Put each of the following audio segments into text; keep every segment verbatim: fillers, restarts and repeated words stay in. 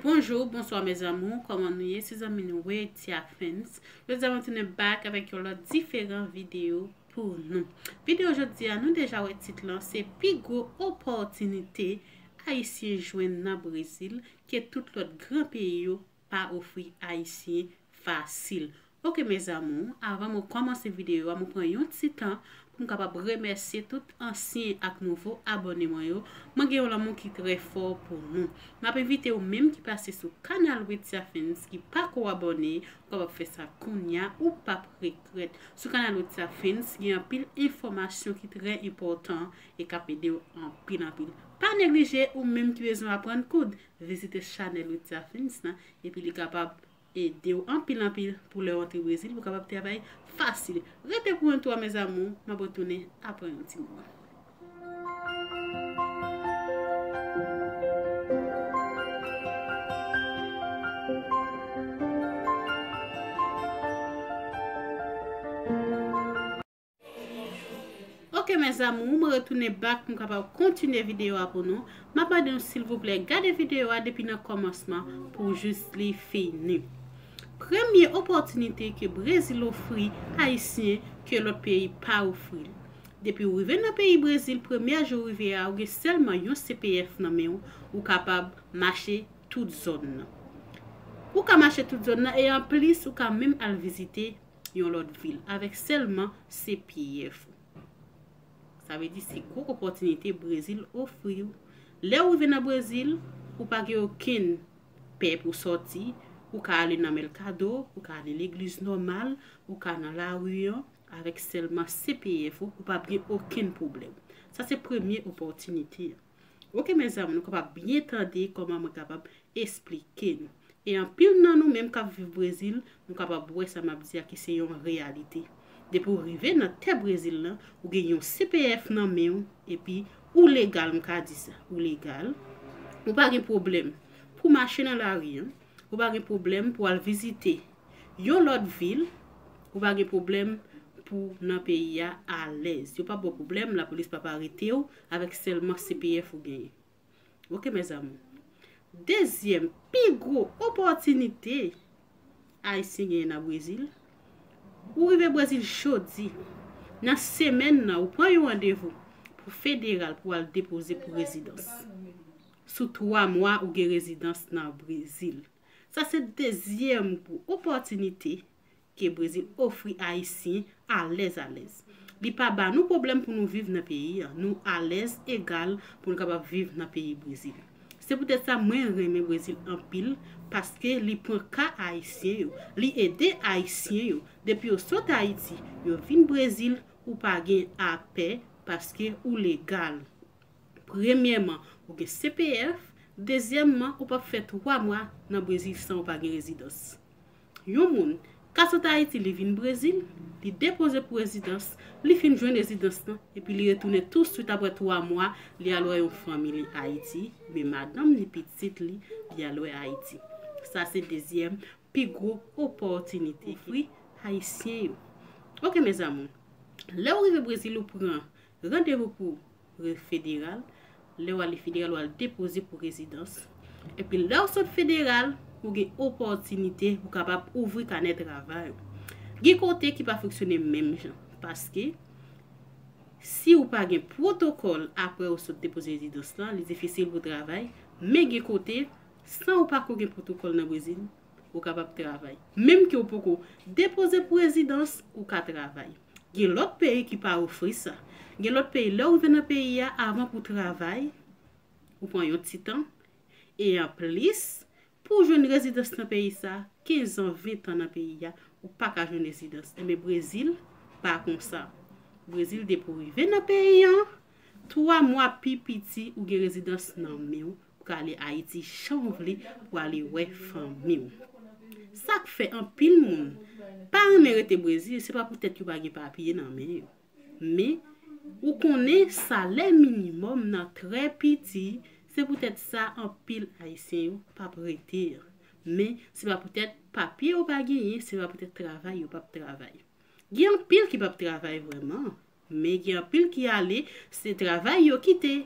Bonjou, bonswa mes amours, kòman nou ye? Se zanmi nou Wetia Friends. Jodi a mwen tounen back avèk yon lòt diferan videyo pou nou. Videyo jodi a, nou deja wè tit lan, se pi gwo opòtinite Ayisyen jwenn nan Brezil ke tout lòt gran peyi yo pa ofri Ayisyen fasil. Ok mes amours, avan mwen kòmanse videyo a, mwen pran yon ti tan pou m kapab remèsye tout ansyen ak nouvo abòne mwen yo. Mwen gen yon lanmou ki trè fò pou nou. M ap envite ou menm ki pase sou kanal Wetia Friends ki pako abòne, ou kapab fè sa kounya, ou p ap regrèt. Sou kanal Wetia Friends, gen anpil enfòmasyon ki trè enpòtan e k ap ede w anpil anpil. Pa neglije ou menm ki bezwen aprann koud, vizite chanèl Wetia Friends lan, epi li kapab ede w anpil anpil pou lè w antre Brezil, pou w kapab travay fasil. Rete pou entwo a mes amours, m ap retounen apre yon ti moman. Ok mes amours, mwen retounen back pou m kapab kontinye videyo a pou nou. M ap mande nou silvouplè gade videyo a depi nan kòmansman pou jis li fini. Premye opòtinite ke Brezil ofri Ayisyen ke lòt peyi pa ofri l. Depi w rive nan peyi Brezil, premyè jou w rive a, ou gen sèlman yon C P F nan men w, ou kapab mache tout zòn nan. Ou ka mache tout zòn nan e anplis ou ka menm al vizite yon lòt vil avèk sèlman C P F ou. Sa vle di se gwo opòtinite Brezil ofri w. Lè w rive nan Brezil, ou pa gen okenn pè pou sòti, ou ka ale nan mèkado, ou ka ale legliz nòmal, ou ka nan lari an, avèk sèlman C P F ou, ou p ap gen okenn pwoblèm. Sa se premye opòtinite an. Ok mes amours, nou kapab byen tande kòman mwen kapab esplike nou. E anpil nan nou menm k ap viv Brezil, nou kapab wè sa m ap di a ki se yon reyalite. Depi w rive nan tè Brezil lan, ou gen yon C P F nan men w, epi ou legal, m ka di sa, ou legal. Ou pa gen pwoblèm pou mache nan lari an, ou pa gen pwoblèm pou al vizite yon lòt vil, ou pa gen pwoblèm pou nan peyi a alèz. Yo p ap ba w pwoblèm, lapolis p ap arete w avèk sèlman C P F ou genyen. Ok mes amours. Dezyèm pi gwo opòtinite Ayisyen genyen nan Brezil, ou rive Brezil jodi. Nan semèn nan, ou pran yon randevou pou federal pou al depoze pou rezidans. Sou twa mwa, ou gen rezidans nan Brezil. Sa se dezyèm gwo opòtinite ke Brezil ofri Ayisyen alèz alèz. Li pa ba nou pwoblèm pou nou viv nan peyi an. Nou alèz egal pou nou kapab viv nan peyi Brezil. Se poutèt sa mwen renmen Brezil anpil, paske li pran ka Ayisyen yo, li ede Ayisyen yo. Depi yo sot Ayiti, yo vin Brezil, ou pa gen apè paske ou legal. Premyèman, ou gen C P F. Dezyèmman, ou p ap fè twa mwa nan Brezil san ou pa gen rezidans. Yon moun ka sot Ayiti, li vin Brezil, li depoze pou rezidans, li fin jwenn rezidans lan, epi li retounen touswit apre twa mwa, li al wè yon fanmi li Ayiti, oubyen madanm li, pitit li, li al wè Ayiti. Sa se dezyèm pi gwo opòtinite ofri Ayisyen yo. Ok mes amours, lè w rive Brezil, ou pran randevou pou re-, federal. Lè w ale federal, w al depoze pou rezidans. Epi lè w sot federal, ou gen opòtinite pou kapab ouvri kanè travay ou. Gen kote ki pa fonksyone menm jan, paske si ou pa gen pwotokòl apre ou sot depoze rezidans lan, li difisil pou travay, men gen kote, san ou pako gen pwotokòl nan Brezil, ou kapab travay. Menm ke ou poko depoze pou rezidans, ou ka travay. Gen lòt peyi ki pa ofri sa. Gen lòt peyi, lè w rive nan peyi a, avan pou travay, ou pran yon ti tan. E anplis, pou w jwenn rezidans nan peyi sa, kenz an, ven tan nan peyi a, ou pa ka jwenn rezidans. Enben, Brezil pa konsa. Brezil, depi w rive nan peyi an, twa mwa pi piti, ou gen rezidans nan men w. Ou ka ale Ayiti jan w vle, pou ale wè fanmi w. Sa k fè anpil moun pa renmen rete Brezil, se pa poutèt yo pa gen papye nan men yo. Men, ou konnen salè minimòm nan trè piti, se poutèt sa anpil Ayisyen yo p ap rete. Men, se pa poutèt papye yo pa genyen, se pa poutèt travay yo p ap travay. Gen anpil ki p ap travay vrèman, men gen anpil ki ale, se travay yo kite.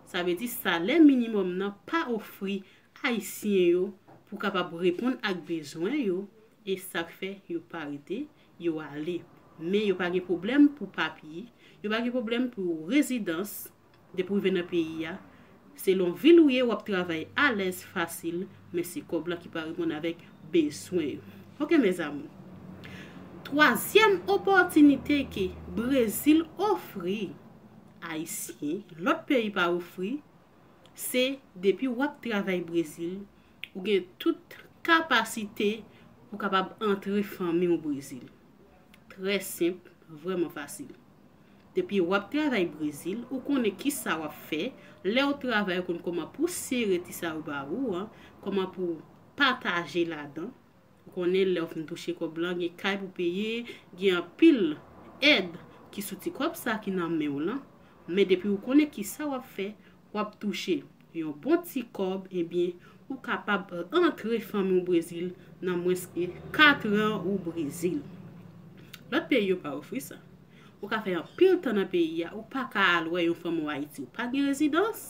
Sa vle di salè minimòm nan pa ofri Ayisyen yo pou kapab reponn ak bezwen yo, e sa k fè yo pa rete, yo ale. Men yo pa gen pwoblèm pou papye, yo pa gen pwoblèm pou rezidans, depi w rive nan peyi a, selon vil ou ye, w ap travay alèz, fasil, men se kòb la ki pa reponn avèk bezwen yo. Ok, mes amours. Twazyèm opòtinite ke Brezil ofri Ayisyen, lòt peyi pa ofri, se depi w ap travay Brezil, ou gen tout kapasite pou kapab antre fanmi w Brezil. Trè senp, vrèman fasil. Depi w ap travay Brezil, ou konnen kisa w ap fè. Lè w travay, ou konn kòman pou sere ti sa yo ba ou an, kòman pou pataje ladan. Ou konnen lè w fin touche kòb lan, gen kay pou peye, gen anpil èd ki sou ti kòb sa ki nan men w lan. Men depi ou konnen kisa w ap fè, w ap touche yon bon ti kòb, ebyen, ou kapab antre fanmi w Brezil nan mwens ke kat an ou Brezil. Lòt peyi yo pa ofri sa. Ou ka fè anpil tan nan peyi a, ou pa ka al wè yon fanmi w Ayiti, ou pa gen rezidans.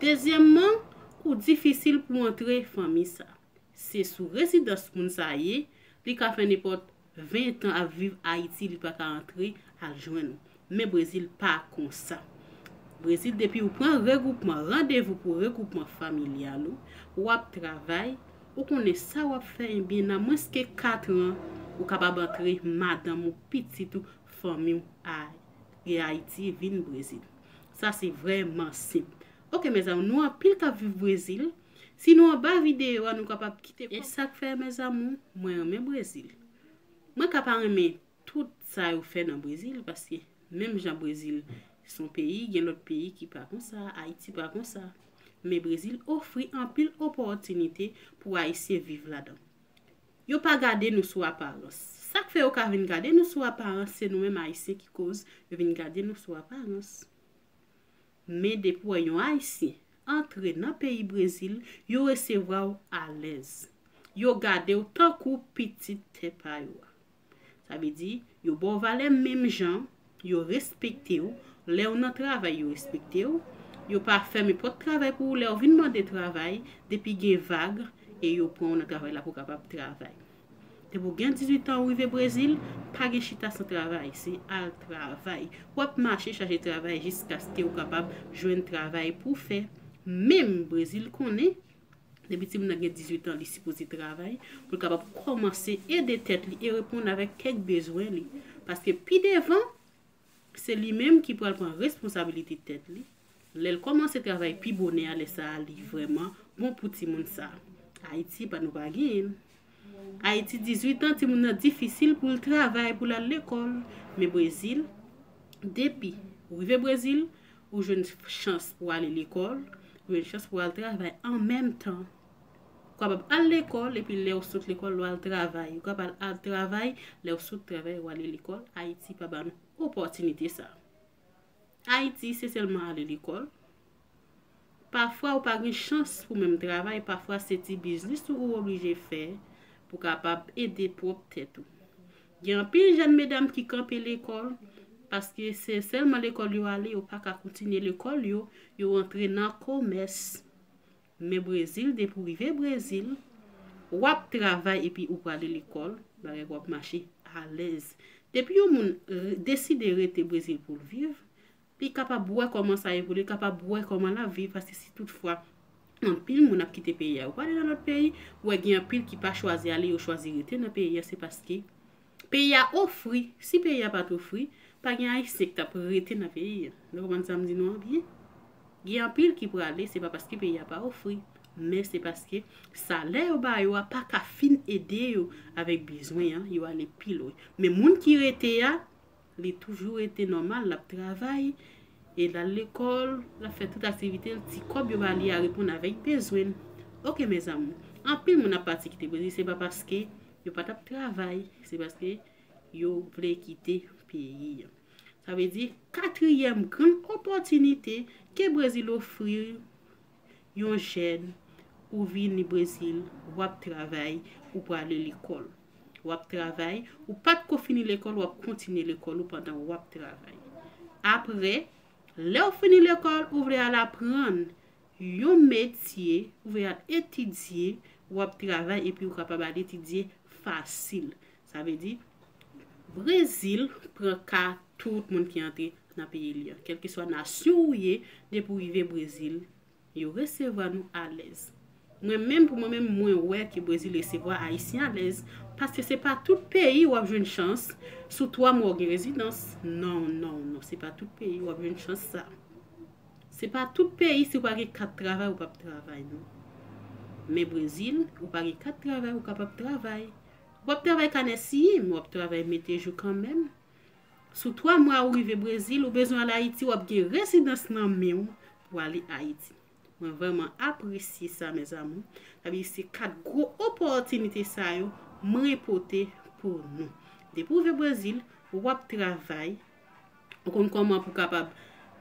Dezyèmman, ou difisil pou antre fanmi sa. Se sou rezidans moun sa ye, li ka fè nenpòt ven tan ap viv Ayiti, li pa ka antre al jwenn ou. Men Brezil pa konsa. Brezil, depi ou pran regwoupman, randevou pou regwoupman familyal ou, w ap travay, ou konnen sa w ap fè, ebyen, nan mwens ke kat an, ou kapab antre madanm ou, pitit ou, fanmi w a, e Ayiti vin Brezil. Sa se vrèman senp. Ok, mes amours, nou anpil k ap viv Brezil. Si nou anba videyo a, nou kapab kite. E sa k fè, mes amours, mwen renmen Brezil. Mwen ka pa renmen tout sa yo fè nan Brezil, paske menm jan Brezil se yon peyi, gen lòt peyi ki pa konsa, Ayiti pa konsa. Men Brezil ofri anpil opòtinite pou Ayisyen viv ladan. Yo pa gade nou sou aparans. Sa k fè yo ka vin gade nou sou aparans, se nou menm Ayisyen ki koz yo vin gade nou sou aparans. Men depi w wè yon Ayisyen antre nan peyi Brezil, yo resevwa w alèz. Yo gade w tankou pitit tè pa yo a. Sa vle di, yo ba w valè menm jan, yo respekte w. Lè w nan travay, yo respekte w. Yo pa fèmen pòt travay pou ou lè w vin mande travay, depi gen vag, e yo pran w nan travay la pou w kapab travay. Depi w gen dizuit an, ou rive Brezil, pa gen chita san travay, se al travay. W ap mache chache travay jiskaske w kapab jwenn travay pou w fè. Menm Brezil konnen, depi timoun nan gen dizuit an, li sipoze travay, pou l kapab kòmanse ede tèt li e reponn avèk kèk bezwen li. Paske pi devan, se li menm ki pral pran responsabilite tèt li. Lè l kòmanse travay pi bonè a, lè sa a, li vrèman bon pou timoun sa a. Ayiti, pa nou pa genyen l. Ayiti, dizuit an, timoun nan difisil pou l travay, pou l al lekòl. Men Brezil, depi ou rive Brezil, ou jwenn chans pou w ale lekòl, ou jwenn chans pou w al travay an menm tan. Ou kapab al lekòl, epi lè w sot lekòl, ou al travay. Ou kapab al travay, lè w sot travay, ou ale lekòl. Ayiti pa ba nou opòtinite sa. Ayiti, se sèlman ale lekòl. Pafwa, ou pa gen chans pou menm travay. Pafwa, se ti biznis ou, ou oblije fè pou kapab ede pwòp tèt ou. Gen anpil jèn medam ki kanpe lekòl, paske se sèlman lekòl yo ale, yo pa ka kontinye lekòl yo, yo antre nan komès. Men Brezil, depi w rive Brezil, w ap travay epi ou prale lekòl, bagay w ap mache alèz. Depi yon moun re- deside rete Brezil pou l viv, li kapab wè kòman sa ye pou li, li kapab wè kòman l ap viv, paske si toutfwa anpil moun ap kite peyi a, yo prale nan lòt peyi, ou wè gen anpil ki pa chwazi ale, yo chwazi rete nan peyi a, se paske peyi a ofri. Si peyi a pa t ofri, pa gen Ayisyen ki t ap rete nan peyi a. Nou konprann sa m di nou an byen? Gen anpil ki prale, se pa paske peyi a pa ofri, men se paske salè yo ba yo a pa ka fin ede yo avèk bezwen an, yo ale pi lwen. Men moun ki rete a, li toujou rete nòmal, l ap travay, e l al lekòl, l ap fè tout aktivite l, ti kòb yo ba li a reponn avèk bezwen l. Ok, mes amours, anpil moun ap pati kite Brezil, se pa paske yo pa t ap travay, se paske yo vle kite peyi an. Sa vle di, katriyèm gran opòtinite ke Brezil ofri yon jèn, ou vini Brezil, w ap travay, ou prale lekòl. W ap travay, ou pa t ko fini lekòl, w ap kontinye lekòl ou pandan w ap travay. Apre, Lè w fini lekòl, ou vle al aprann yon metye, ou vle al etidye, w ap travay epi ou kapab al etidye fasil. Sa vle di, Brezil pran ka tout moun ki antre nan peyi li an. Kèlkeswa nasyon ou ye, depi w rive Brezil, yo resevwa nou alèz. Mwen menm, pou mwen menm, mwen wè ke Brezil resevwa Ayisyen alèz, paske se pa tout peyi w ap jwenn chans, sou twa mwa w gen rezidans. Non, non, non, se pa tout peyi w ap jwenn chans sa. Se pa tout peyi, si w pa gen kat travay, ou p ap travay, non. Men Brezil, ou pa gen kat travay, ou kapab travay. W ap travay kanè siye, men w ap travay mete jou kanmenm. Sou twa mwa ou rive Brezil, ou bezwen al Ayiti, w ap gen rezidans nan men w pou ale Ayiti. Mwen vrèman apresye sa, mes amours. Sa vle di se kat gwo opòtinite sa yo mwen pote pou nou. Depi w rive Brezil, w ap travay, ou konn kòman pou kapab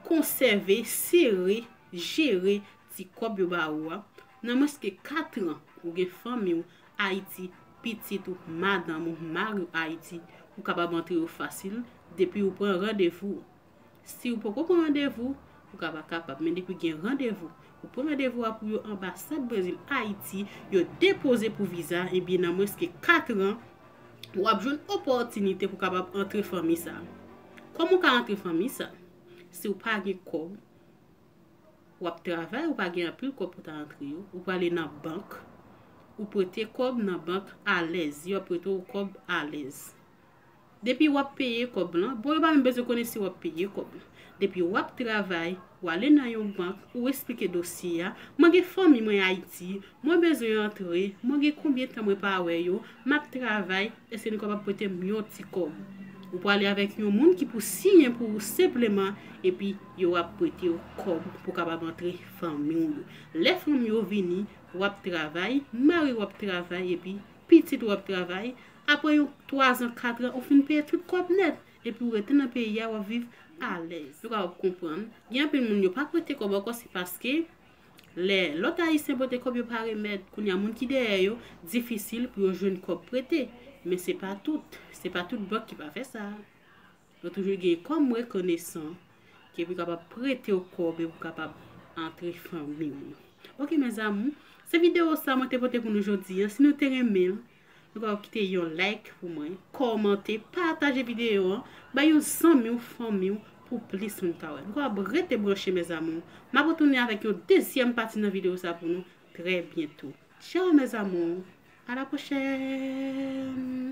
konsève, sere, jere ti kòb yo ba ou a. Nan mwens ke kat an, ou gen fanmi w Ayiti, pitit ou, madanm ou, mari w Ayiti, ou kapab antre yo fasil depi ou pran randevou. Si ou poko pran randevou, ou ka pa kapab. Men depi gen randevou, ou pran randevou a pou yo anbasad Brezil Ayiti, yo depoze pou viza, ebyen nan mwens ke kat an, w ap jwenn opòtinite pou kapab antre fanmi sa. Kòman w ka antre fanmi sa? Si w pa gen kòb, w ap travay, ou pa gen anpil kòb pou ta antre yo, ou prale nan bank, ou prete kòb nan bank alèz, yo ap prete w kòb alèz. Depi w ap peye kòb lan, bon, yo pa menm bezwen konnen si w ap peye kòb lan. Depi w ap travay, w ale nan yon bank, ou esplike dosye a, mwen gen fanmi mwen Ayiti, mwen bezwen antre, mwen gen konbyen tan mwen pa wè yo, m ap travay, èske nou kapab prete m yon ti kòb? Ou prale avèk yon moun ki pou siyen pou ou senpleman, epi yo ap prete w kòb pou kapab antre fanmi w yo. Lè fanmi w vini, w ap travay, mari w ap travay, epi pitit w ap travay. Apre yon twa zan, kat an, ou fin peye tout kòb nèt, epi w rete nan peyi a, w ap viv alèz. Nou kapab konprann. Gen anpil moun yo pa prete kòb ankò, se paske lè lòt Ayisyen prete kòb, yo pa remèt. Kounye a, moun ki dèyè yo, difisil pou yo jwenn kòb prete. Men se pa tout. Se pa tout bank ki pa fè sa. Yo toujou gen kòm rekonesan ke pou kapab prete w kòb e pou kapab antre fanmi w. Ok, mes amours, se videyo sa mwen te pote pou nou jodi a. Si nou te renmen l, nou kapab kite yon like pou mwen, kòmante, pataje videyo an, bay yon zanmi w, fanmi w, pou plis moun ka wè. Nou kapab rete branche, mes amours. M ap retounen avèk yon dezyèm pati nan videyo sa pou nou trè byento. Tchao, mes amours. À la prochaine.